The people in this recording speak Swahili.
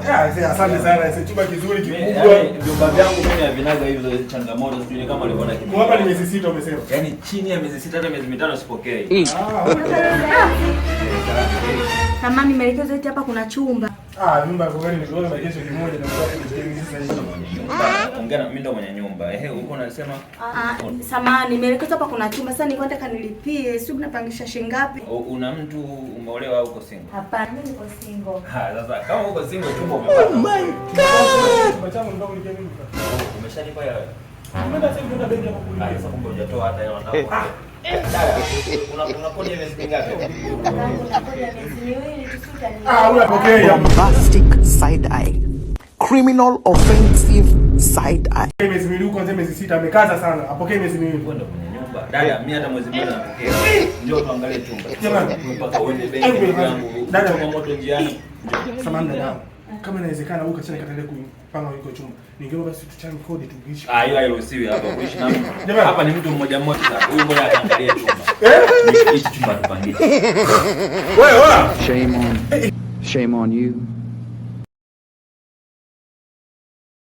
sana. Ah, asante sana. Sasa chumba kizuri kikubwa. Yaani vyumba vyangu mimi havinaga hizo changamoto, sijui kama ulivyoona kitu. Hapa ni miezi 6 umesema. Yaani chini ya miezi 6 hata miezi 5 sipokei. Ah, okay. Samani, maelekezo eti hapa kuna chumba. Ah, nyumba kwa kweli niliona maelekezo kimoja na kwa sasa hivi. Ongea na mimi ndo mwenye nyumba. Ehe, uko unasema? Ah, samani, maelekezo hapa kuna chumba. Sasa nilikuwa nataka nilipie, sio mnapangisha shilingi ngapi? Una mtu umeolewa au uko single? Hapana, mimi niko single. Ha, sasa kama uko single chumba umepata. Oh my God. Chumba changu ndio kulipia mimi. Umeshalipa hela wewe? Umeenda sasa kwenda benki hapo kulipia. Sasa kumbe hujatoa hata hela nataka. Dada, una kodi ya miezi mingapi? Kuna kodi ya miezi 2 tu, si utanipa. Ah, unapokea. Bombastic side eye. Criminal offensive side eye. Miezi 2 huko, miezi 6 amekaza sana. Apokee miezi 2. Wewe ndo mwenye nyumba. Dada, mimi hata mwezi mmoja napokea. Njoo tuangalie chumba. Jamani. Mpaka uende benki ndugu yangu. Dada. Choma moto njiani. Samahani dada. Kama inawezekana huko kachana kataende kupanga yuko chumba. Ningeomba basi tuchange kodi tuishi. Ah, hiyo hairuhusiwi hapa kuishi na mtu. Jamani. Hapa ni mtu mmoja mmoja sasa. Huyu ngoja akaangalie chumba. Hichi chumba tupangishe. Wewe, wewe. Shame on, shame on you.